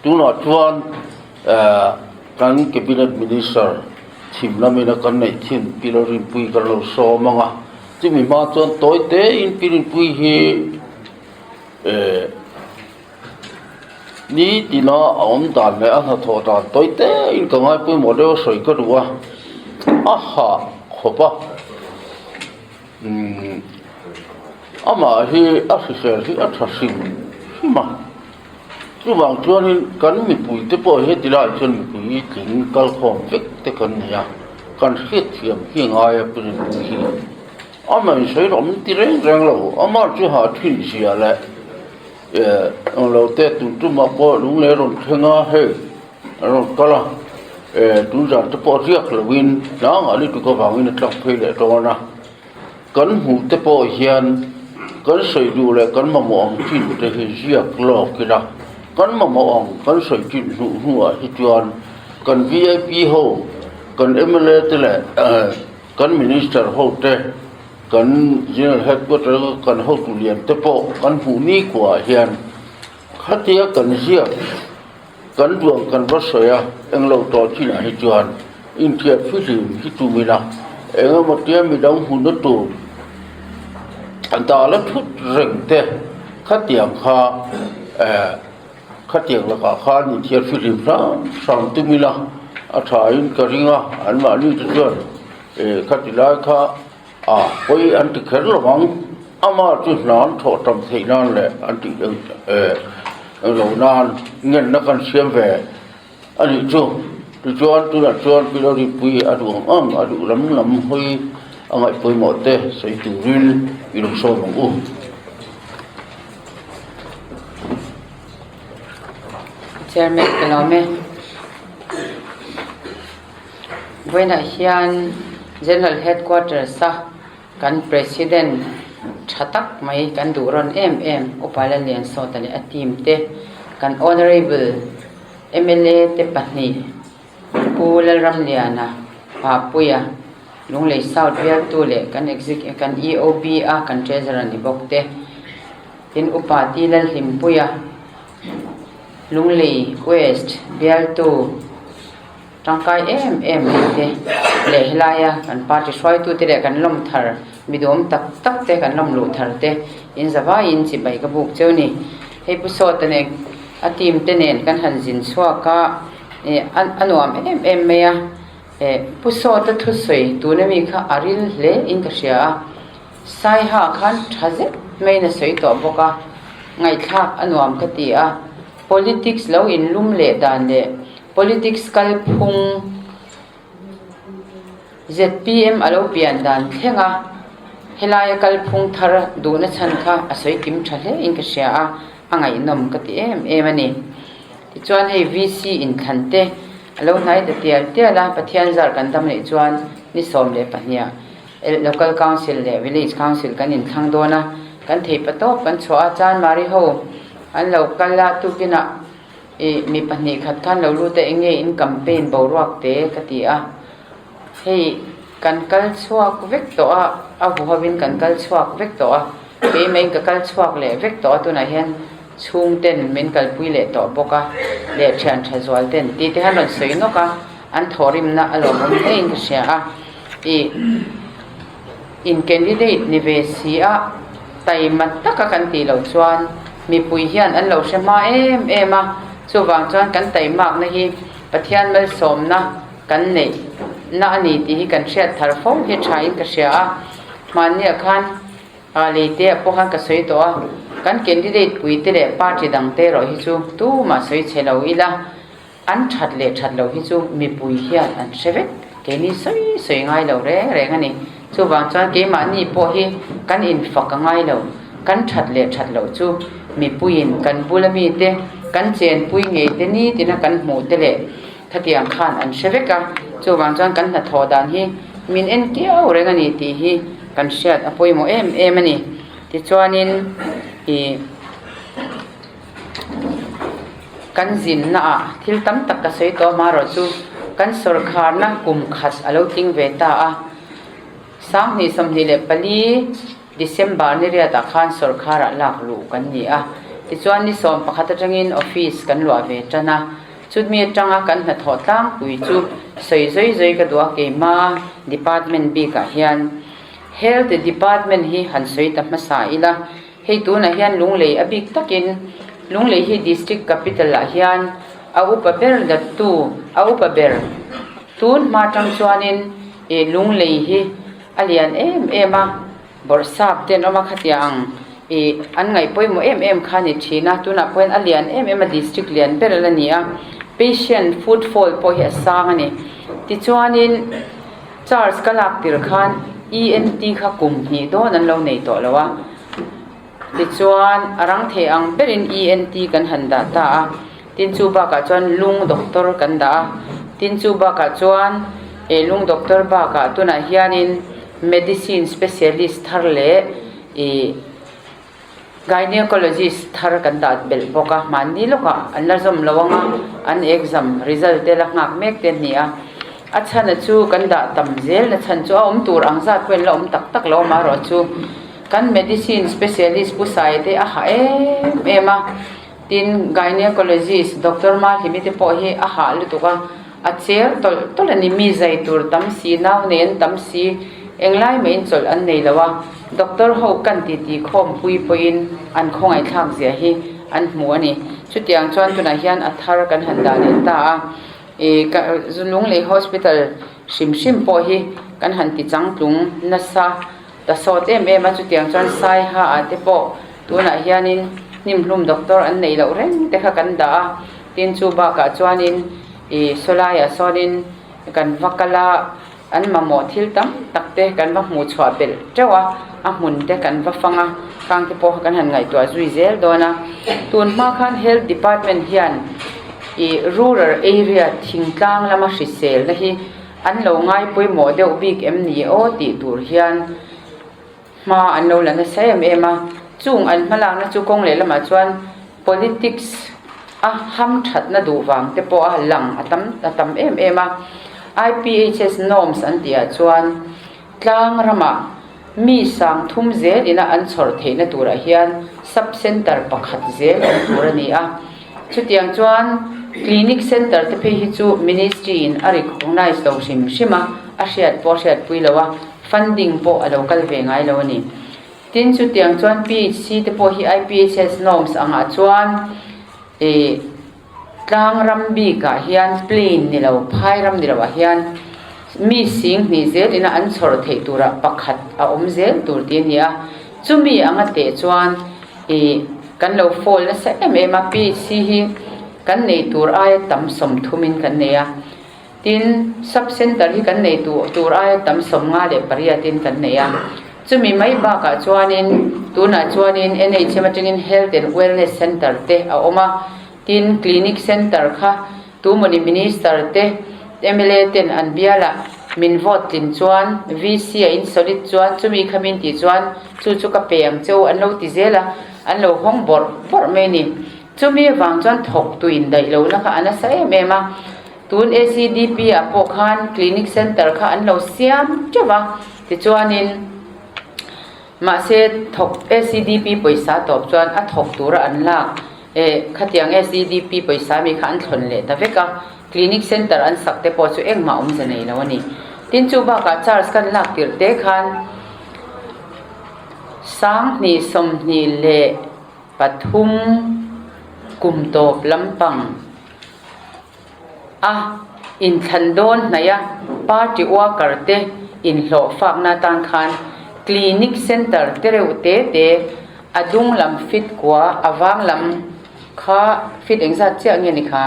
Tunah chuan kan Cabinet Minister chhim lamina kan neih thin Pi Lalrinpuii kan lo sawm ang a, chumi hma chuan tawi tein Pi Rinpuii hi eh ni tina a awm dan leh a hnathawh dan tawi tein ka ngai pawimawh deuh a sawi ka duh a, a hah khawp a umm amah hi a hrisel hi a tha hrim hrim a. Chuvang chuanin kan mipuite pawh heti laiah chuan mipui tling kalkhawm vek te kan nei a, kan hriatthiam hi ngai a Rinpui hi. Amah insawi rawh min ti reng reng lo, amah chu ha thin zia leh eh englo te tun tumah pawh lunglei a rawn thleng a, hei a rawn kal a, eh tun zan te pawh riak loin tlangah lutuk avangin a tlak phei leh dawn a. Kan hmuh te pawh hian kan sawi duh leh kan mamawh ang chin te hi ziak lawk ila, kan mamawh ang kan sawi chin hnuh hnuah hi chuan kan vip ho, kan mla te leh kan minister ho te, kan general headquarter kan hotu lian te pawh kan hmuh nikhua ah hian khatia kan ziak kan duang kan va sawi a, englo tawh chinah hi chuan inthiar fihlim hi tum ila eng emaw tia midang hmuhna tur a dah la thut reng te khatiang kha eh khatiang lakah khan inthiar fihlim hram hram tum ila a thain ka ring a anmahni te chuan eh khati lai kha a pawi an ti kher lo ang ama chu hna an thawh tam theih nan leh an tih eh lo nan ngenna kan siam ve a nih chu tichuan tunah chuan Pilawripui a duh ang ang a duh lam lam hawi a ngaih pawimawh te sawi turin i lo sawm ang u. Chairman ka lawm e. Vawiinah hian General Headquarters a kan President tha tak mai kan duh rawn em em Upa Lalliansawta leh a team te, kan Honourable mla te pahnih Pu Lalramliana, Papuia, Lunglei South bialtu leh kan kan EOB a kan Treasurer ni bawk te, tin Upa T Lalhlimpuia, Lunglei West bialtu tangkai em em mai te leh helaia kan party hruaitute leh kan lawm thar mi duhawm tak tak te kan lawm luh thar te in zavaiin chibai ka buk cheu ni. Hei Pu Sawta nen a team te nen kan han zin chhuak a eh a nuam em em mai a eh Pu Sawta thusawi tuna mi kha a ril hle in ka hria a. Saiha khan tha zet maiin a sawi tawh bawk a, ngaihthlak a nuam ka ti a. Politics lo inlum leh dan leh politics kalphung zpm a lo pian dan thleng a, helaia kalphung thar duhna chhan kha a sawi kim tha hle in ka hria a, a ngaihnawm ka ti em em a ni. Tichuan hei VC inthlan te a lo hnai ta tial tial a, Pathian zar kan dam leh chuan ni 12 ah Local Council leh Village Council kan inthlang dawn a, kan thei pa tawp kan chhuah a, Chanmari ho an lo kal a, tukinah ih mi pahnih khat khan lo lut a, eng nge in campaign boruak te ka ti a, hei kan kal chhuak vek tawh a, a hu hovin kan kal chhuak vek tawh a, keimah in ka kal chhuak leh vek tawh a, tunah hian chhung ten min kalpui leh tawh bawk a, leh thian tha zual ten tih te khan rawn sawi nawk a, an thawhrimna a lawmawm hle in ka hria a. Ih in candidate ni ve si a, taima taka kan tih loh chuan mipui hian an lo hre hma em em a, chuvang chuan kan taimakna hi Pathian malsawmna kan neih na a ni tih hi kan hriat thar fo hi tha in ka hria a, hmanniah khan ah leite ah pawh khan ka sawi tawh a, kan candidate puite leh party dangte erawh hi chu tumah sawi chhe lo ila. An that leh that loh hi chu mipui hian an hre vek, keini sawi sawi ngai lo reng reng a ni. Chuvang chuan keimahni pawh hi kan infak a ngai lo, kan that leh that loh chu mipuiin kan bula mite, kan chenpui ngei te nitina kan hmuh te leh khatiang khan an hre vek a. Chuvang chuan kan hnathawh dan hi min en kiau reng a ni tih hi kan hriat a pawimawh em em a ni. Tichuanin ih. Kan zinna ah thil tam tak ka sawi tawh amaherawh chu kan sawrkharna kum khat a lo tling ve ta a, 2024 December ni riatah khan sawrkharah lak luh kan ni a. Tichuan ni 11 atangin office kan luah ve tan a, chutmi atanga kan hnathawh tlangpui chu sawi zawi zawi ka duh a keima department bikah hian Health department hi han sawi ta hmasa ila, hei tunah hian Lunglei a bik takin Lunglei hi district capital ah hian a upa ber dattu a upa ber tun hma tang chuanin ih Lunglei hi a lian em em a. Bawrhsap te an awm a khatiang ang ih an ngaih pawimawh em em kha a ni thin a tunah pawhin a lian em em a district lian ber a la ni a patient footfall pawh hi a sang a ni tichuanin charge ka lak tir khan E N T kha kum hnih dawn an lo nei tawh lo a tichuan a rang thei ang berin E N T kan han dah ta a tin chu bakah chuan lung doctor kan dah a tin chu bakah chuan eh lung doctor bakah tunah hianin. Medicine specialist thar leh ih gynecologist thar kan dah belh bawk a, mahni lawkah an la zawm lo ang a, an exam result te la nghak mek te a ni a, a chhana chu kan dah tam zel na chhan chu a awm tur ang zat pawh in la awm tak tak lo amaherawh chu kan medicine specialist pu sai te a hah em em a, tin gynecologist doctor Mahlimi te pawh hi a hah lutuk a. A cher tawlh tawlh a ni, mi zai tur tam si, nau nei an tam si, englai maiin chawlh an nei lo a, doctor ho kan titi khawmpui pawhin an khawngaihthlak zia hi an hmu a ni. Chutiang chuan tunah hian a thar kan han dah leh ta a, ih ka Lunglei Hospital hrim hrim pawh hi kan han ti changtlung nasa ta sawt em em a, chutiang chuan Saiha ah te pawh tunah hianin hnimhlum doctor an neih loh reng te kha kan dah a. Tin chu bakah chuanin ih sawlaiah sawnin kan va kal a, an mamawh thil tam tak te kan va hmuh chhuah belh teuh a, a hmun te kan va fang a, khang te pawh kha kan han ngaihtuah zui zel dawn a. Tun hma khan Health Department hian ih rural area thingtlang lama hriselna hi an lo ngai pawimawh deuh bik em ni aw tih tur hian, Hma an lo la nasa em em a, chung an hmalakna chu kawng leh lamah chuan politics a hamthatna duh vang te pawh a lang a tam a tam em em a. IPHS norms an tih ah chuan tlang ramah mi sang thum zel ina an chhawr theihna turah hian sub centre pakhat zel awm tur a ni a. Chutiang chuan clinic centre te phei hi chu ministry in a recognise lo hrim hrim a, a hriat pawh a hriatpui lo a. Funding pawh a lo kal ve ngai lo a ni. Tin, chutiang chuan PHC te pawh hi IPHS norms angah chuan ih tlang ram bikah hian plain ni lo, phai ram ni loah hian mi sing hnih zel ina an chhawr theih turah pakhat a awm zel tur tih a ni a. Chumi anga teh chuan ih kan lo fall nasa em em a, PHC hi kan nei tur aia tam sawmthumin kan nei a. Tin, Sub Centre hi kan nei tur aia tam 58 in kan nei a. Chumi mai bakah chuanin tunah chuanin NHM atangin Health and Wellness Centre te a awm a. Tin, Clinic Centre kha tumawni Minister te, mla ten an bialah min vote tlin chuan VC a in solid chuan chumi kha min tih chuan chu chu ka pe ang che u an lo ti zel a, an lo hawng bawrh bawrh mai a ni. Chumi avang chuan thawktu indaih lohna kha a nasa em em a. Tun ACDP ah pawh khan clinic center kha an lo siam teuh a, tichuanin mahse thawk ACDP pawisa tawp chuan a thawk tura an lak eh khatiang ACDP pawisa mi kha an thlawn leh ta vek a, clinic center an sak te pawh chu engmah awmze nei lo a ni. Tin chu bakah charge kan lak tirh te khan 2023 kum tawp lampang. A inthlan dawn hnaih a, party worker te inhlawh fakna atan khan clinic centre te reuh te te a dung lam fit kua a vang lam kha fit engzat chiah nge ni kha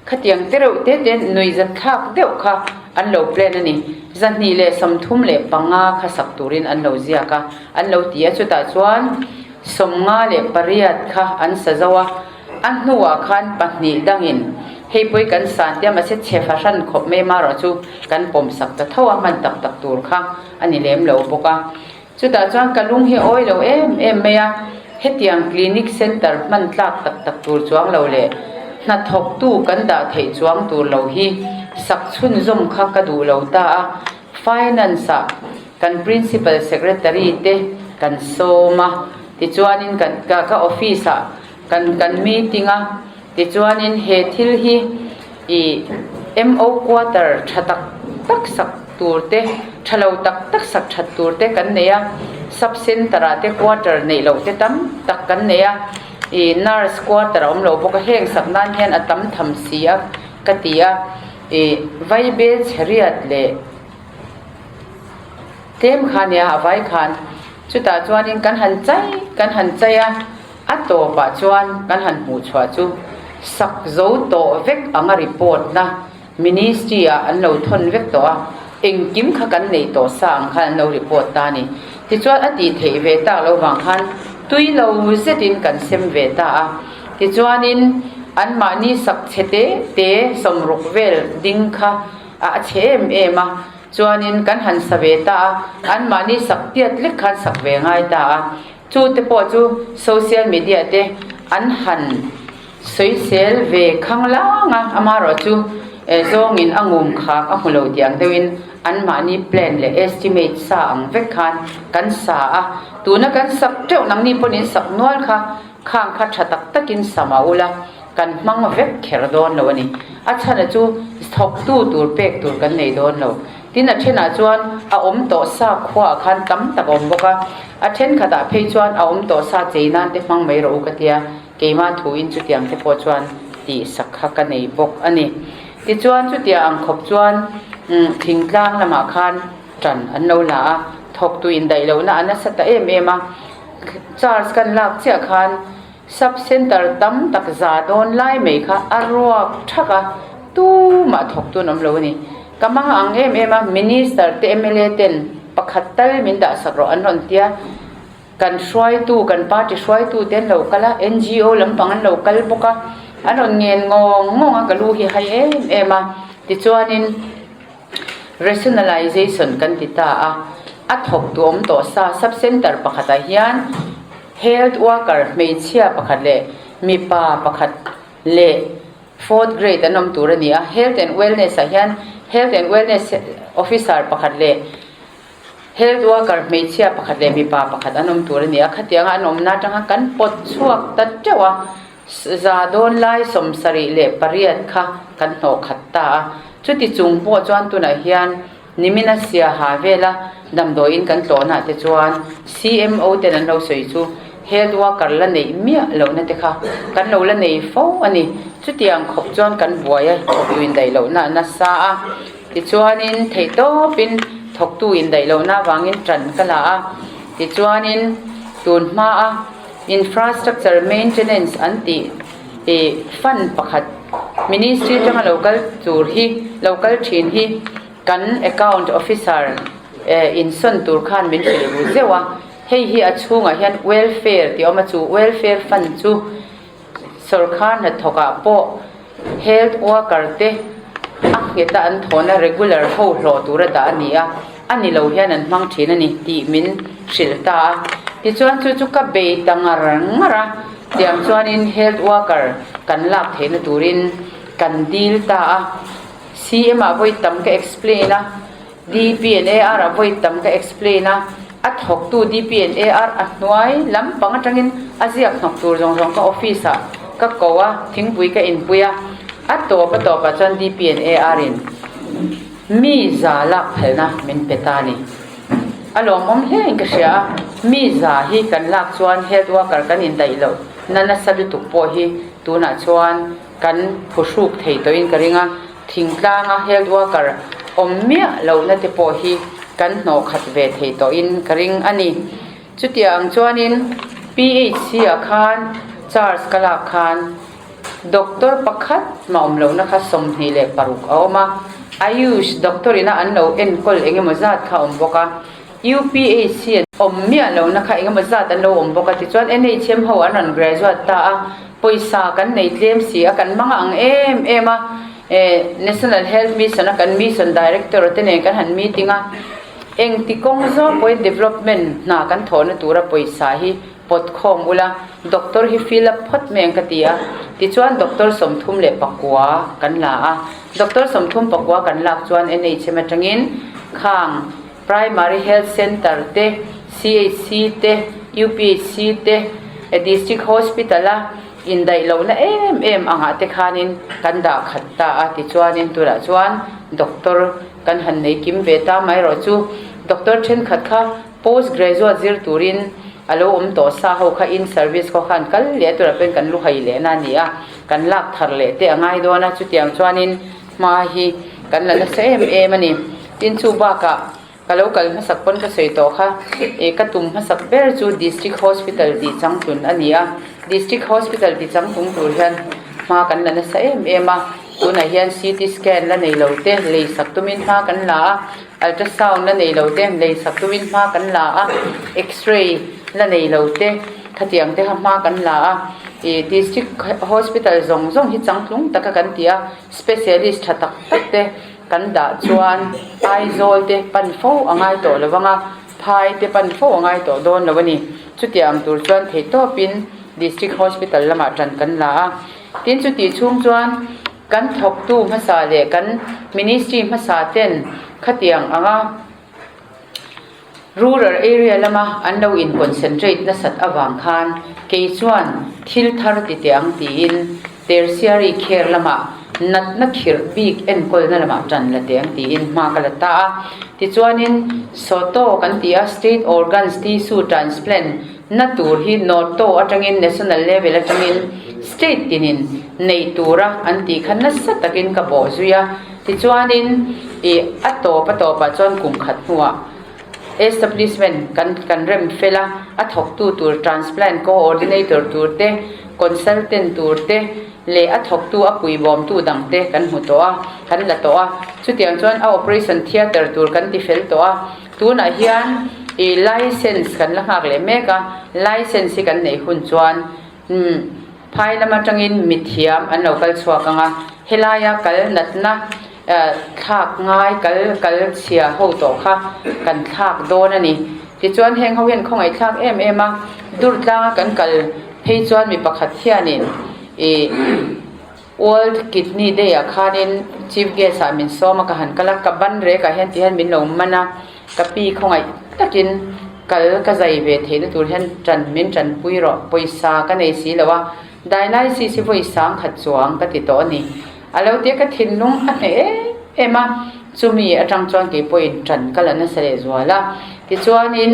khatiang te reuh te te nuihzat thlak deuh kha an lo plan a ni. 235 kha sak turin an lo ziak a, an lo ti a chutah chuan 58 kha an sa zo a. A hnuah khan pahnih dangin hei pawi kan san tia mahse chhe fahran khawp mai marawh chu kan pawm sak ta tho a, hman tak tak tur kha a ni lem lo bawk a. Chutah chuan ka lung hi a awi lo em em mai a, hetiang clinic centre hman tlak tak tak tur chuang lo leh hnathawktu kan dah theih chuang tur lo hi sak chhunzawm kha ka duh lo ta a, finance ah kan principal secretary te kan sawm a, tichuanin kan ka office ah. Kan kan meeting a, tichuanin he thil hi ih MO quarter tha tak tak sak tur te, tha lo tak tak sak that tur te kan nei a, sub center ah te quarter neih loh te tam tak kan nei a, ih nurse quarter a awm lo bawk a, heng sak nan hian a tam tham si a ka ti a, ih vaibel chheriat leh. Tlem kha nia a vai khan chutah chuanin kan han chai kan han chai a, a tawpah chuan kan han hmuh chhuah chu sak zo tawh vek anga report na ministry ah an lo thawn vek tawh a, engkim kha kan nei tawh sa ang khan an lo report ta a ni. Tichuan a tih theih ve tak lo vang khan tui lo zetin kan sem ve ta a, tichuanin anmahni sak chhe te te sawmruk vel ding kha a chhe em em a. Chuanin kan han sa ve ta a, anmahni sak tiat lek khan sak ve ngai ta a. Chu te pawh chu social media te an han sawisel ve khang lang a, amaherawh chu zawngin a ngum khak a hmu lo tih ang deuhin anmahni plan leh estimate sa ang vek khan kan sa a. Tuna kan sak teuh nangni pawhin in sak nual kha khang kha tha tak takin sa mah ula. Kan hmang vek kher dawn lo a ni. A chhana chu thawktu tur pek tur kan nei dawn lo. Tin a thenah chuan a awm tawh sa khuaah khan tam tak a awm bawk a. A thenkhatah phei chuan a awm tawh sa chei nan te hmang mai rawh u ka tia, keimah thuin chutiang te pawh chuan tih sak kha ka nei bawk a ni. Tichuan chutiang ang khawp chuan thingtlang lamah khan tan an lo la a, thawktu indaih lohna a nasa ta em em a. Charge kan lak chiah khan Sub Centre tam tak za dawn lai mai kha a ruak thak a, tumah thawktu an awm lo a ni. Ka hmang ang em em a, Minister te mla ten pakhat tal min dah sak rawh an rawn tia, kan hruaitu, kan party hruaitu te an lo kal a, NGO lampang an lo kal bawk a, an rawn ngen ngawng ngawng a, ka lu hi hai em em a, tichuanin Rationalization kan ti ta a, a thawktu awm tawh sa Sub Centre pakhatah hian, Health worker hmeichhia pakhat leh mipa pakhat leh fourth grade an awm tur a ni a, Health and Wellness ah hian Health and Wellness officer pakhat leh Health worker hmeichhia pakhat leh mipa pakhat an awm tur a ni a, khatianga an awmna atanga kan pawt chhuak ta teuh a, za dawn lai 78 kha kan hnawh khat ta a, chuti chung pawh chuan tunah hian Nimina Siaha vela damdawiin kan tlawhnaah te chuan CMO ten an lo sawi chu health worker la neih miah lohna te kha kan lo la nei fo a ni. Chutiang khawp chuan kan buai a, thawktu indaih lohna a nasa a. Tichuanin theihtawpin thawktu indaih lohna avangin ṭan ka la a. Tichuanin tun hmaa infrastructure maintenance an tih ih fund pakhat ministry atanga lo kal tur hi lo kal thin hi kan account officer eh insawn tur khan min hrilh ru zeuh a, hei hi a chhungah hian welfare tih a awm a chu welfare fund chu sawrkhar hnathawkah pawh health worker te a ngheta an thawhna regular ho hlawh tura dah a ni a, a ni lo hian an hmang thin a ni tih min hrilh ta a, tichuan chu chu ka bei ta ngar ngar a, tiang chuanin health worker kan lak theihna turin kan dil ta a, CM ah vawi tam ka explain a, DP and AR ah vawi tam ka explain a, a thawktu DP and AR a hnuai lampang atangin a ziak hnawk tur zawng zawng ka office ah ka ko a, thingpui ka inpui a, a tawp a tawpah chuan DP and AR in. Mi za lak phalna min pe ta ni. A lawmawm hle in ka hria a, mi za hi kan lak chuan health worker kan indaih loh na nasa lutuk pawh hi tunah chuan kan phuhruk thei tawhin ka ring a, thingtlanga health worker awm miah lohna te pawh hi kan hnawh khat ve thei tawhin ka ring a ni. Chutiang ang chuanin PHC ah khan charge ka lak khan Doctor pakhat mah awm lohna kha 26 a awm a, Ayush doctor ina an lo enkawl eng emaw zat kha a awm bawk a, UPHC an awm miah lohna kha eng emaw zat an lo awm bawk a, tichuan NHM ho an rawn graduate ta a, pawisa kan nei tlem si a, kan hmang ang em em a, National Health Mission a kan Mission Director te nen kan han meeting a, engti kawng zawk pawhin development hna kan thawhna tura pawisa hi pawt khawm ula, doctor hi fill up phawt mai ang ka ti a, tichuan doctor 39 kan la a, doctor 34 kan lak chuan NHM atangin khang Primary Health Centre te, CHC te, UPHC te, District Hospital a. Indaih lohna em em angah te khanin kan dah khat ta a, tichuanin tunah chuan doctor kan han nei kim ve ta mai erawh chu doctor thenkhat kha post graduate zir turin a lo awm tawh sa ho kha in service khaw khan kal leh a tunah pawhin kan lu hai lehna a ni a, kan lak thar leh te a ngai dawn a, chutiang chuanin hma hi kan la nasa em em a ni. Tin chu bakah. Ka lo kal hmasak pawn ka sawi tawh kha, e ka tum hmasak ber chu District Hospital tih changtlun a ni a, District Hospital tih changtlung tur hian hma kan la nasa em em a, tunah hian CT scan la nei lo te lei sak tumin hma kan la a, ultrasound la nei lo te lei sak tumin hma kan la a, x-ray la nei lo te khatiang te kha hma kan la a, e District Hospital zawng zawng hi changtlung taka kan ti a, specialist tha tak tak te. Kan dah chuan Aizawl te pan fo a ngai tawh lo vang a, Phai te pan fo a ngai tawh dawn lo a ni. Chutiang tur chuan theihtawpin District Hospital lamah ṭan kan la a. Tin, chutih chhung chuan kan thawktu hmasa leh kan Ministry hmasa ten khatiang anga Rural area lama an lo in concentrate nasat avang khan kei chuan thil thar ti teh ang tiin tertiary care lamah natna khirh bik enkawlna lamah tan la teh ang tiin hma ka la ta a. Tichuanin SOTO kan ti a, State Organs Tissue Transplant na tur hi NOTO atangin national level atangin state tinin neih tura an tih kha nasa takin ka bawh zui a. Tichuanin ih a tawp a tawpah chuan kum khat hnuah establishment kan kan rem fel a, a thawktu tur transplant coordinator tur te, consultant tur te leh a thawktu a puibawmtu dang te kan hmu tawh a, kan la tawh a. Chutiang chuan a operation theatre tur kan ti fel tawh a, tunah hian ih license kan la nghak leh mek a, license hi kan neih hun chuan Umm, phai lam atangin mithiam an lo kal chhuak ang a, helaia kal natna thlak ngai kal kal chhia ho tawh kha kan thlak dawn a ni. Tichuan heng ho hian khawngaih thlak em em a, dur tlanga kan kal phei chuan mi pakhat hianin ih World Kidney Day ah khanin Chief Guest ah min sawm a, ka han kal a, ka ban rek ah hian ti hian min lo man a, ka pi khawngaih takin kal ka zai ve theihna tur hian tan min tanpui rawh, pawisa ka nei si lo a, dialysis hi vawi sang khat chuang ka ti tawh a ni. A lo tia ka thinlung a hneh em em a, chumi atang chuan kei pawhin tan ka la nasa leh zual a, tichuanin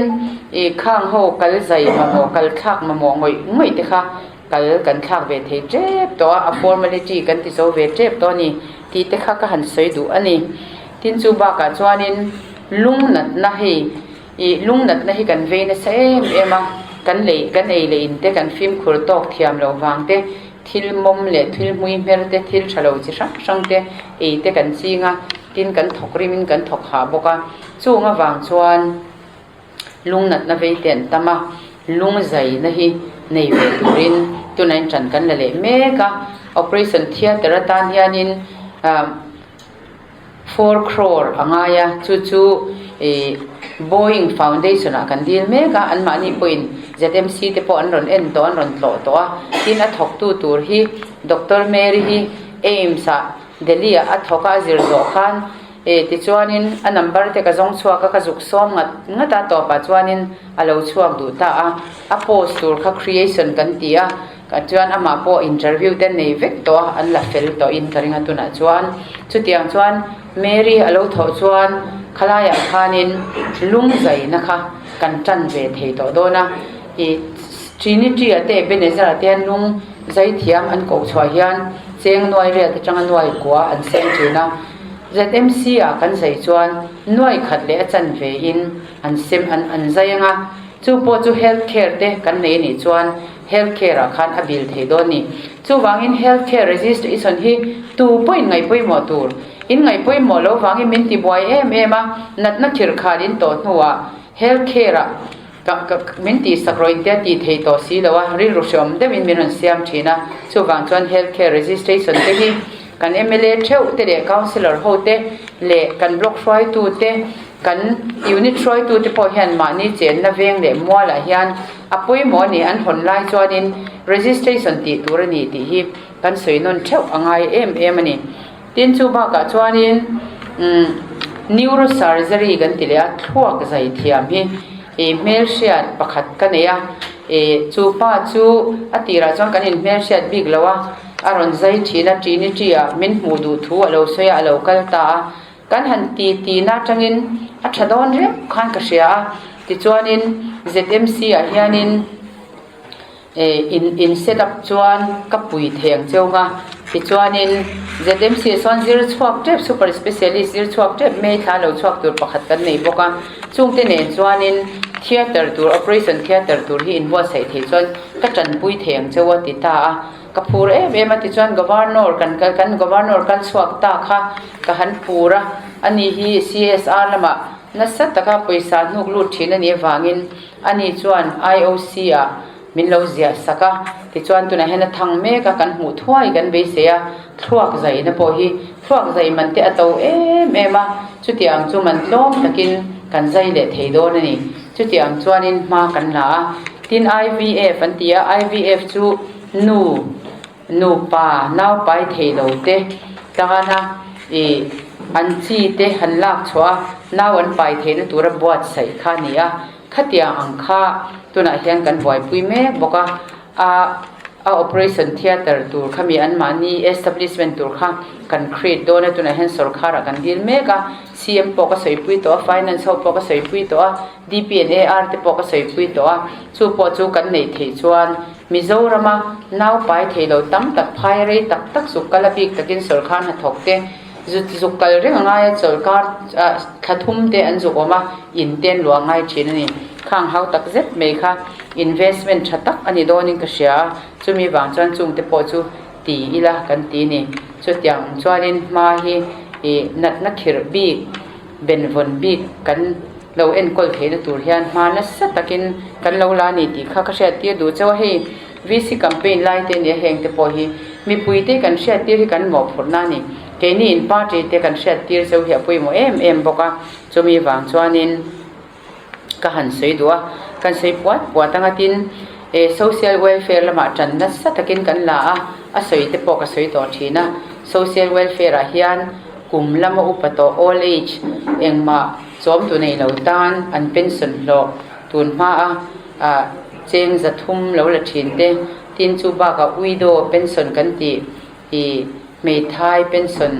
ih khang ho kal zai mamawh kal thlak mamawh ngawih ngawih te kha Kal kan thlak ve thei tep tawh a, a formality kan ti zo ve tep tawh a ni tih te kha ka han sawi duh a ni. Tin chu bakah chuanin lung natna hei ih lung natna hi kan vei nasa em em a, kan lei kan ei leh in te kan fimkhur tawk thiam loh vang te, thil mawm leh thil hmui hmer te, thil tha lo chi hrang hrang te ei te kan ching a, tin kan thawk rimin kan thawk hah bawk a, chung avang chuan. Lungnatna vei te an tam a, lungzaina hi nei ve turin tunah in ṭan kan la leh mek a, operation theatre atan hianin four crore a ngai a, chu chu ih Boeing foundation ah kan dil mek a, anmahni pawhin ZMC te pawh an rawn en tawh an rawn tlawh tawh a, tin a thawktu tur hi Doctor Mary hi AIIMS ah Delhi ah a thawk a, a zir zawh khan. E tichuanin a number te ka zawng chhuak a, ka zuk sawm ngat ngat a, tawpah chuanin a lo chhuak duh ta a, a post tur kha creation kan ti a, chuan amah pawh interview te nei vek tawh a, an la fel tawh in ka ring a tunah chuan chutiang chuan Mary a lo thawh chuan khalaiah khanin lung zaina kha kan tan ve thei tawh dawn a, ih Trinity ah te Ebenezer ah te hian lung zai thiam an koh chhuah hian cheng nuai riat atanga nuai kua an seng thin a. ZMC ah kan zai chuan nuai khat leh a chan ve in an sem an an zai ang a, chu pawh chu health care te kan nei anih chuan health care ah khan a bil thei dawn ni. Chuvangin health care registration hi tu pawh in ngaih pawimawh tur, in ngaih pawimawh lo vangin min ti buai em em a, natna khirh khal in tawh hnuah health care ah Ka ka min tihsak rawh intia tih thei tawh si lo a, rilru hreawm deuhin min rawn siam thin a. Chuvang chuan Health Care Registration te hi kan mla theuh te leh Councillor ho te leh kan Block hruaitu te, kan Unit hruaitu te pawh hian mahni chenna veng leh mualah hian a pawimawh a ni, an hawn lai chuanin Registration tih tur a ni tih hi kan sawi nawn theuh a ngai em em a ni. Tin chu bakah chuanin umm neurosurgery kan ti leh a, thluak zai thiam hi ih hmelhriat pakhat ka nei a. Ih chu pa chu a tirah chuan kan inhmelhriat bik lo a, a rawn zai thin a, Trinity ah min hmuh duh thu a lo sawi a, a lo kal ta a. Kan han ti ti na atangin a tha dawn reuh khan ka hria a, tichuanin ZMC ah hianin eh in in set up chuan ka pui thei ang cheu nga, tichuanin ZMC ah sawn zir chhuak tep super specialist zir chhuak tep mai thla lo chhuak tur pakhat kan nei bawk a, chungte nen chuanin theatre tur operation theatre tur hi inbuatsaih thei chuan ka tanpui thei ang cheu a ti ta a. Ka phur em em a tichuan Governor kan kal kan Governor kal chhuak ta kha ka han phur a, ani hi CSR lamah nasa taka pawisa hnuk lut thin a nih avangin ani chuan IOC ah min lo ziah sak a, tichuan tunah hian a thang mek a kan hmuh thuai kan beisei a, thluak zaina pawh hi thluak zai man te a to em em a, chutiang chu man tlawm takin kan zai leh thei dawn a ni, chutiang chuanin hma kan la a, tin IVF an ti a, IVF chu. Nu, nupa, naupai thei lo te tana ih an chi te han lak chhuah a, nau an pai theihna tura buatsaih kha a ni a, khatiang ang kha tunah hian kan buaipui mek bawk a, a a operation theatre tur kha mi anmahni establishment tur kha kan create dawn a, tunah hian sawrkharah kan dil mek a, CM pawh ka sawipui tawh a, finance ho pawh ka sawipui tawh a, DP and AR te pawh ka sawipui tawh a, chu pawh chu kan neih theih chuan Mizorama naupai thei lo tam tak phai rei tak tak zuk kal a bik takin sawrkar hnathawk te zut zuk kal reng a ngai a, chawlhkar thla thum te an zuk awm a, in te an luah ngai thin a ni. Khang hau tak zet mai kha investment tha tak a ni dawnin ka hria a, chumi vang chuan chungte pawh chu ti ila kan ti ni. Chutiang chuanin hma hi ih natna khirh bik benvawn bik kan lo enkawl theihna tur hian hma nasa takin kan lo la a ni tih kha ka hriattir duh chauh a, hei VC campaign lai te nia heng te pawh hi mipui te kan hriattir hi kan mawhphurhna a ni, keini in party te kan hriattir chauh hi a pawimawh em em bawk a, chumi vang chuanin ka han sawi duh a, kan sawi puat puat anga tin eh social welfare lamah tan nasa takin kan la a, a sawi te pawh ka sawi tawh thin a, social welfare ah hian kum lama upa tawh old age engmah chawmtu nei lo tan an pension hlawh tun hma a ah cheng zathum lo la thin te tin chu bakah widow pension kan tih ih hmeithai pension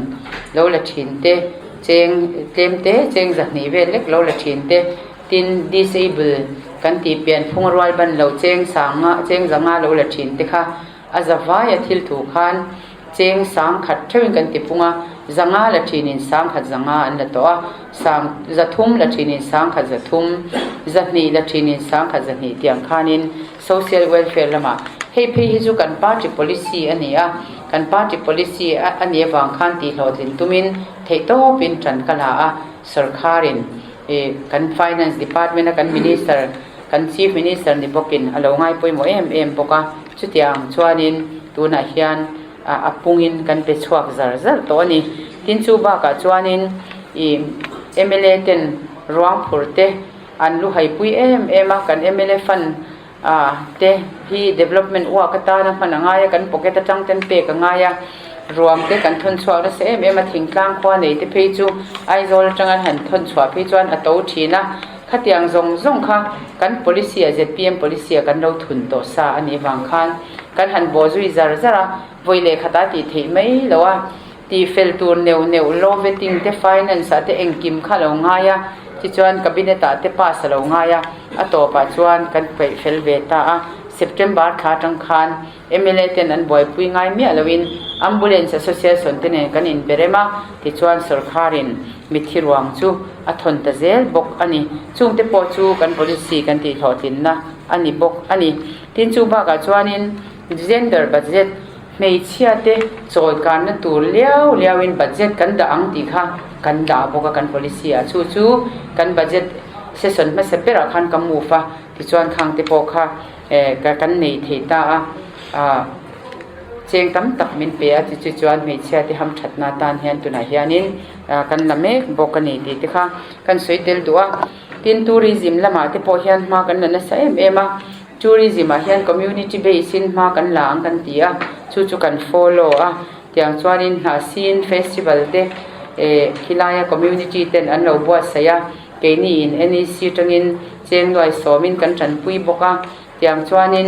lo la thin te cheng tlem te cheng zahnih vel lek lo la thin te tin disable kan tih pianphung rual ban lo cheng sanga cheng zanga lo la thin te kha a zavai a thil thu khan Cheng sang khat theuhin kan ti pung a, zanga la thinin sang khat zanga an la tawh a, sang zathum la thinin sang khat zathum, zahnih la thinin sang khat zahnih tih ang khanin social welfare lamah hei phei hi chu kan party policy a ni a, kan party policy a nih avang khan tihhlawhtlin tumin theihtawpin tan ka la a, sawrkharin ih kan finance department a kan minister kan chief minister ni bawkin a lo ngai pawimawh em em bawk a, chutiang chuanin. Tunah hian a pungin kan pe chhuak zar zar tawh a ni. Tin chu bakah chuanin ih mla ten ruang phur te an lu haipui em em a, kan mla fund te hi development work atana hman a ngai a, kan pocket atang ten pek a ngai a, ruang te kan thawn chhuak nasa em em a, thingtlang khua nei te phei chu Aizawl atanga an han thawn chhuah phei chuan a to thin a, khatiang zawng zawng kha kan policy ah zpm policy ah kan lo thun tawh sa a nih vang khan Kan han bawh zui zar zar a, vawi leh khatah tih theih mai lo a, tih fel tur neuh neuh law vetting te finance ah te engkim kha a lo ngai a, tichuan cabinet ah te pass a lo ngai a, a tawpah chuan kan peih fel ve ta a, September thla atang khan mla ten an buaipui ngai miah loin Ambulance Association te nen kan inbe rem a, tichuan sawrkharin mitthi ruang chu a thawn ta zel bawk a ni. Chungte pawh chu kan policy kan tihhlawhtlinna a ni bawk a ni. Tin chu bakah chuanin gender budget hmeichhia te chawi kanna tur liau liauin budget kan dah ang tih kha kan dah bawk a kan policy ah chu chu kan budget session hmasa berah khan ka move a tichuan khang te pawh kha eh kan nei thei ta a ah cheng tam tak min pe a chu chuan hmeichhia te hamthatna atan hian tunah hianin kan la mek bawk a ni tih te kha kan sawi tel duh a. Tin tourism lamah te pawh hian hma kan la nasa em em a, tourism ah hian community base in hma kan la ang kan ti a, chu chu kan follow a, tiang chuanin Hnahsin festival te eh khilaia community ten an lo buatsaih a, keini in NEC atangin cheng nuai sawmin kan tanpui bawk a. Tiang chuanin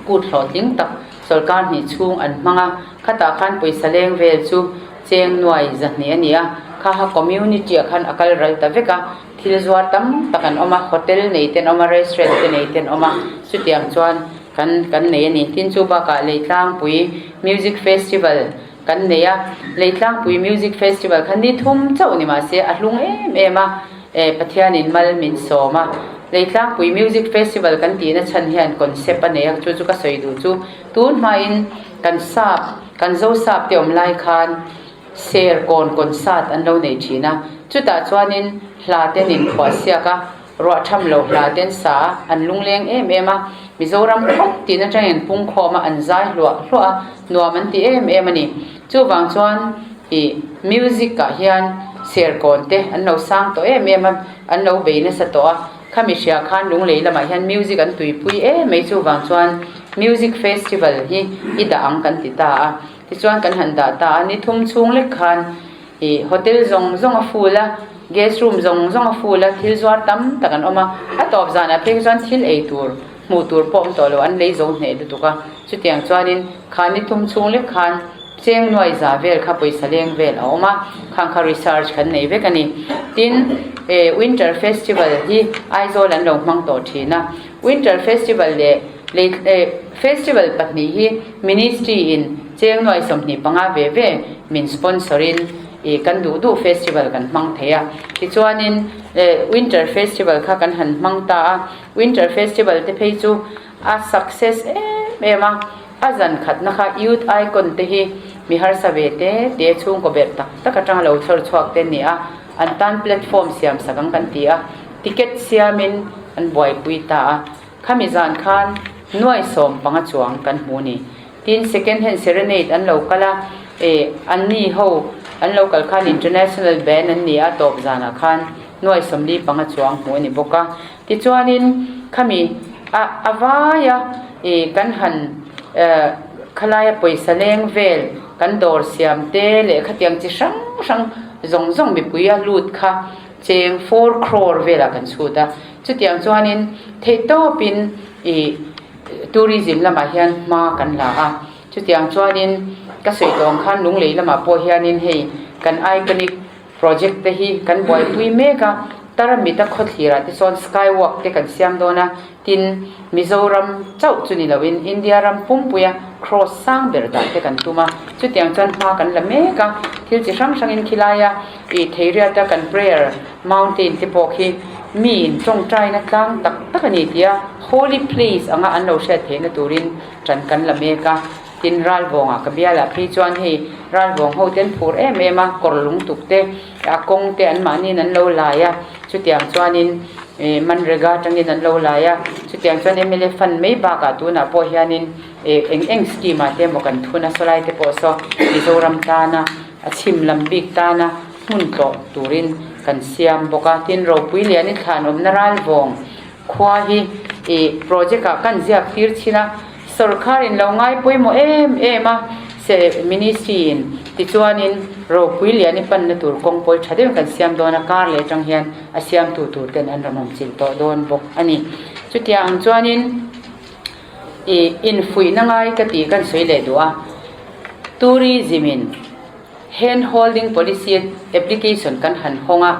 kut hlawhtling tak sawrkar hnih chhung an hmang a, khatah khan pawisa leng vel chu cheng nuai zahnih a ni a, kha kha community ah khan a kal ral ta vek a, thil zuar tam tak an awm a, hotel nei te an awm a, restaurant te nei te an awm a, chutiang chuan kan kan nei a ni. Tin chu bakah Leitlangpui Music Festival kan nei a, Leitlangpui Music Festival kha ni thum chauh ni mahse a hlung em em a, eh Pathianin mal min sawm a, Leitlangpui Music Festival kan tihna chhan hian concept a nei a, chu chu ka sawi duh chu tun hmain kan sap, kan zo sap te awm lai khan Serkawn concert an lo nei thin a, chutah chuanin hla te an inphuah siak a, Ruah tham lo hla te an sa a, an lungleng em em a, Mizoram khawp tin atangin an pung khawm a, an zai hluah hluah a, nuam an ti em em a ni. Chuvang chuan ih music ah hian serkawn te an lo sang tawh em em a, an lo bei nasa tawh a, khami hria khan lunglei lamah hian music an tuipui em mai chuvang chuan music festival hi i dah ang kan ti ta a, tichuan kan han dah ta a, ni thum chhung lek khan Ih hotel zawng zawng a full a, guest room zawng zawng a full a, thil zuar tam tak an awm a, a tawp zanah phei chuan thil ei tur hmuh tur pawh awm tawh lo, an lei zo hneh lutuk a, chutiang chuanin kha ni thum chhung lek khan cheng nuai za vel kha pawisa leng vel a awm a, khang kha research kan nei vek a ni. Tin, eh winter festival hi Aizawl an lo hmang tawh thin a, winter festival leh lei eh festival pahnih hi ministry in cheng nuai 25 ve ve min sponsor in ih kan duh duh festival kan hmang thei a tichuanin eh winter festival kha kan han hmang ta a winter festival te phei chu a success em em a a zan khatna kha youth icon te hi mi harsa ve te te chhungkaw berh tak tak atanga lo chawr chhuak te an ni a an tan platform siam sak ang kan ti a ticket siamin an buaipui ta a khami zan khan nuai 15 chuang kan hmu a ni. Tin, second hand serenade an lo kal a, eh, an ni ho an lo kal khan international band an ni a, tawp zanah khan nuai 45 chuang hmuh a ni bawk a. Tichuanin khami a a vai a, eh, kan han, eh, khalaia pawisa leng vel kan dawr siam te leh khatiang chi hrang hrang zawng zawng mipui a lut kha cheng four crore velah kan chhut a. Chutiang chuanin theihtawpin, ih, Tourism lamah hian hma kan la a, chutiang chuanin ka sawi tawh ang khan Lunglei lamah pawh hianin hei kan iconic project te hi kan buaipui mek a, Tarmita khawthlirah te chuan sky walk te kan siam dawn a, tin Mizoram chauh chu ni loin India ram pumpuia cross sang ber dan te kan tum a, chutiang chuan hma kan la mek a, thil chi hrang hrangin khilaia ih Theiriata kan prayer mountain te pawh khi miin tawngtaina tlang tak tak a ni tia Holy place anga an lo hriat theihna turin ṭan kan la mek a, tin Ralvawngah ka bialah phei chuan hei Ralvawng ho te an phur em em a, kawr lungtuk te a kawng te an mahniin an lo lai a, chutiang chuanin ih Manrega atangin an lo lai a, chutiang chuan mla fund mai bakah tunah pawh hianin ih eng eng scheme ah te emaw kan thun a, sawlai te pawh saw Mizoram tana a chhim lam bik tana hmun tlawh turin kan siam bawk a, tin ropui lianin thlan awmna Ralvawng Khua hi ih project ah kan ziak tir chin a, sorkar in lo ngai pawimawh em em a, se ministry in tichuanin ropui lian i panna tur kawng pawi tha deuhin kan siam dawn a, kar leh atang hian a siamtu tur ten an rawn awm chilh tawh dawn bawk a ni. Chutiang ang chuanin ih infuihna ngai ka tih kan sawi leh duh a, tourism in Hand holding policy application kan han hawng a,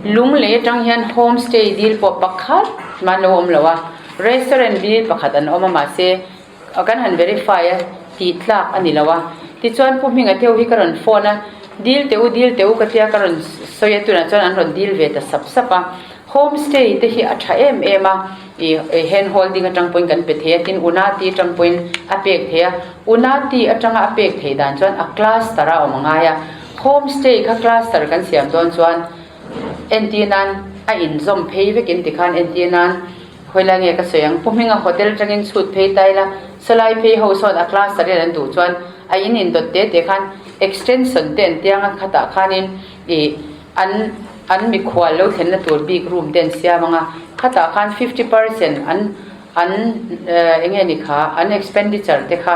Lunglei atang hian home stay dil pawh pakhat mah an lo awm lo a, restaurant dil pakhat an awm a mahse kan han verify a tih tlak a ni lo a. Tichuan Pu Hminga Teu hi ka rawn phone a, dil teh u dil teh u ka tia ka rawn sawi a tunah chuan an rawn dil ve ta sap sap a. Home stay te hi a tha em em a, ih hand holding atang pawhin kan pe thei a, tin Unati atang pawhin a pek thei a, Unati atanga a pek theih dan chuan a cluster a awm a ngai a, home stay kha cluster kan siam dawn chuan entir nan a inzawm phei vekin tikhan entir nan khawilai nge ka sawi ang, Pu Hminga hotel atangin chhut phei ta ila, sawlai phei ho sawn a cluster in an duh chuan a in indawt te te khan extension te an tiang a khatah khanin ih an an mikhual lo thlenna tur bik room te an siam ang a, khatah khan 50% an an eng nge ni kha an expenditure te kha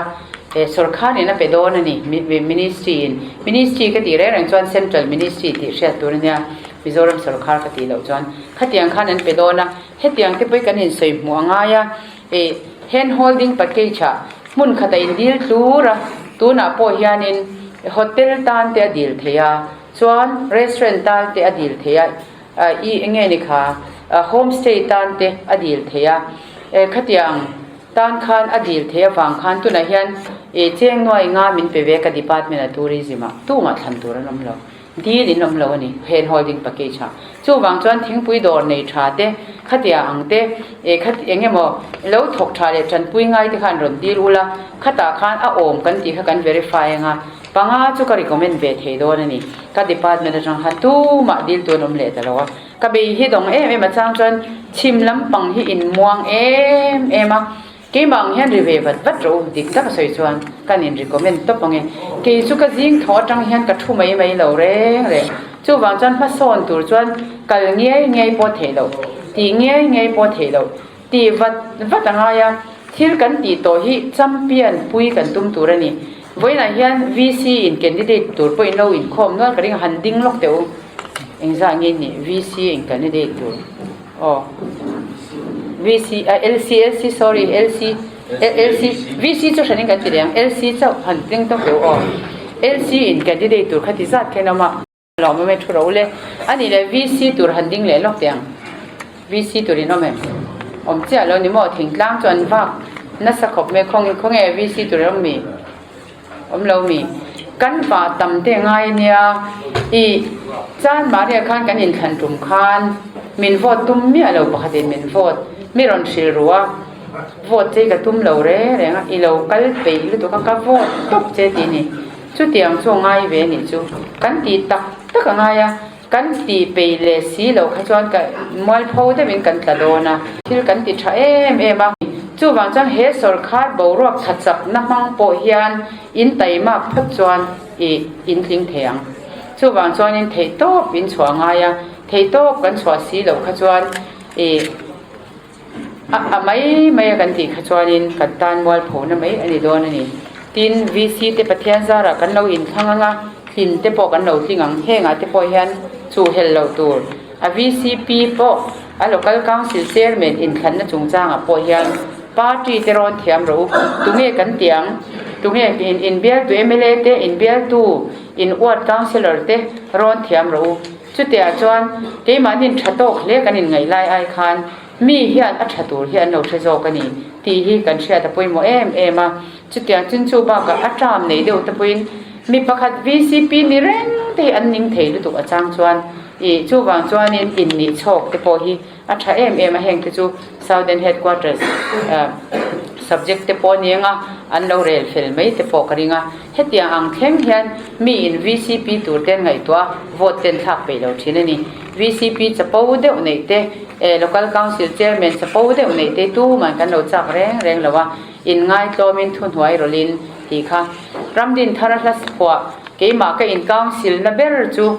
sorkar in a pe dawn a ni ministry in ministry ka tih reng reng chuan central ministry tih hriat tur a nia Mizoram sorkar ka tih loh chuan khatiang khan an pe dawn a hetiang te pawh hi kan insawi hmuh a ngai a. Ih hand holding package ah hmun khat a in dil tlur a, tunah pawh hianin hotel tan te a dil thei a, chuan restaurant tan te a dil thei a, ih eng nge ni kha home stay tan te a dil thei a, khatiang tan khan a dil thei avang khan tunah hian ih cheng nuai nga min pe ve ka department a tourism ah tumah thlan tur an awm lo. Dil in awm lo a ni, hand holding package ah. Chuvang chuan thingpui dawr nei tha te, khatia ang te, eh khat eng emaw lo thawk tha leh tanpui ngai te khan rawn dil ula, khatah khan a awm kan tih kha kan verify anga, panga chu ka recommend ve thei dawn a ni. Ka department atang khan tumah dil tu an awm leh ta lo a. Ka bei hi dawng em em a chang chuan chhim lampang hi in muang em em a. Keimah ang hian ri ve vat vat rawh u, dik tak a sawi chuan kan in recommend tawp ang e. Kei chu ka zing thaw atang hian ka thu mai mai lo reng reng. Chuvang chuan hmasawn tur chuan kal ngei ngei pawh theih loh, tih ngei ngei pawh theih loh, tih vat vat a ngai a, thil kan tih tawh hi champion pui kan tum tur a ni. Vawiinah hian VC in candidate tur pawh in lo inkhawm nual ka ring a, han ding lawk teh u. Engzah nge nih VC in candidate tur? Aw VC a LC LC sorry LC LC VC chu hran in kan ti leh ang LC chauh han tling tawk deuh aw LC in candidate tur kha ti zat khen awm a lawm awm e thu ro le ani leh VC tur han ding leh lawk teh ang VC tur in awm em awm chiah lo ni maw thingtlang chu an vak nasa khawp mai khaw khawnge VC tur awm mi. Awm lo mi? Kan va tam te ngai ania. I chan mahni khan kan inthlan tum khan min vote tum miah lo pakhatin min vote mi rawn hrilh ru a, vote che ka tum lo reng reng a, i lo kal peih lutuk a ka vote tawp che tih ni. Chutiang chu a ngai ve anih chu. Kan tih tak tak a ngai a, kan tih peih leh si loh kha chuan ka mualpho deuhin kan tla dawn a, thil kan ti tha em em a. Chuvang chuan he sawrkhar boruak tha chakna hmang pawh hian in taimak phawt chuan i in tling thei ang. Chuvang chuanin theihtawp in chhuah ngai a, theihtawp kan chhuah si loh kha chuan i A mai mai a kan tih kha chuanin kan tan mualphona mai a ni dawn a ni. Tin, VC te Pathian zarah kan lo inthlang ang a, tlin te pawh kan lo tling ang. Hengah te pawh hian chuhhelh loh tur. A VCP pawh a Local Council Chairman inthlanna chungchangah pawh hian party te rawn thiam rawh u. Tunge kan tih ang? Tunge inbialtu mla te, inbialtu in ward councillor te rawn thiam rawh u. Chutiah chuan keimahnin tha tawk hle kan inngaih lai ai khan mi hian a tha tur hi an lo hre zawk a ni tih hi kan hriat a pawimawh em em a. Chutiang chun chu bakah a term nei deuh te pawhin mi pakhat VCP ni reng te hi an ning thei lutuk a chang chuan ih chuvang chuanin innih chhawk te pawh hi a tha em em a, heng te chu Southern Headquarters subject te pawh aniang a, an lo rel fel mai te pawh ka ring a, hetiang ang thleng hian mi in VCP tur te an ngaihtuah a, vote te an thlak peih lo thin a ni. VCP chapo deuh neih te, Local Council Chairman chapo deuh neih te tuman kan lo chak reng reng lo a, in ngaitlawmin thuhnuai rawlhin tih kha Ramdin thar a hla phuah keimah ka in council na ber chu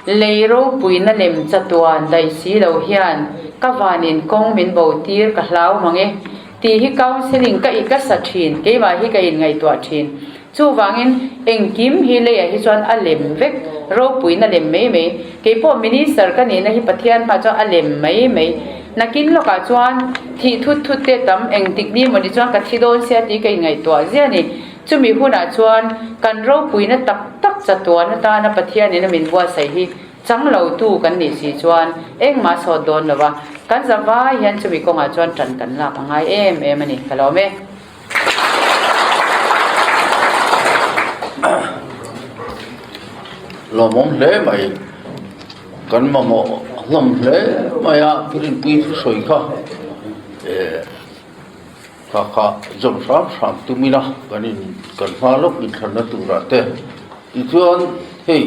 Lei ropuina lem chatuan daih si lo hian ka vanin kawng min bo tir ka hlau mang e tih hi counselling ka ka sa thin, keimah hi ka inngaihtuah thin. Chuvangin engkim hi leiah hi chuan a lem vek, ropuina lem mai mai. Keipawh minister ka nihna hi Pathian hmah chuan a lem mai mai. Nakin lawkah chuan thih thut thut te tam engtik ni mawni chuan ka thi dawn sia tih ka inngaihtuah ziah a ni. Chumi hunah chuan kan ropuina tak tak chatuan atana Pathianin a min buatsaih hi chang lotu kan nih si chuan engmah sawt dawn lo va, kan zavai hian chumi kawngah chuan tan kan lak a ngai em em a ni. Ka lawm e. Lawmawm hle mai. Kan mamawh hlawm hle mai a, Rinpui thusawi kha. Kha kha zawm hram hram tum ila kan in kan hma lawk inthlanna turah te tichuan hei.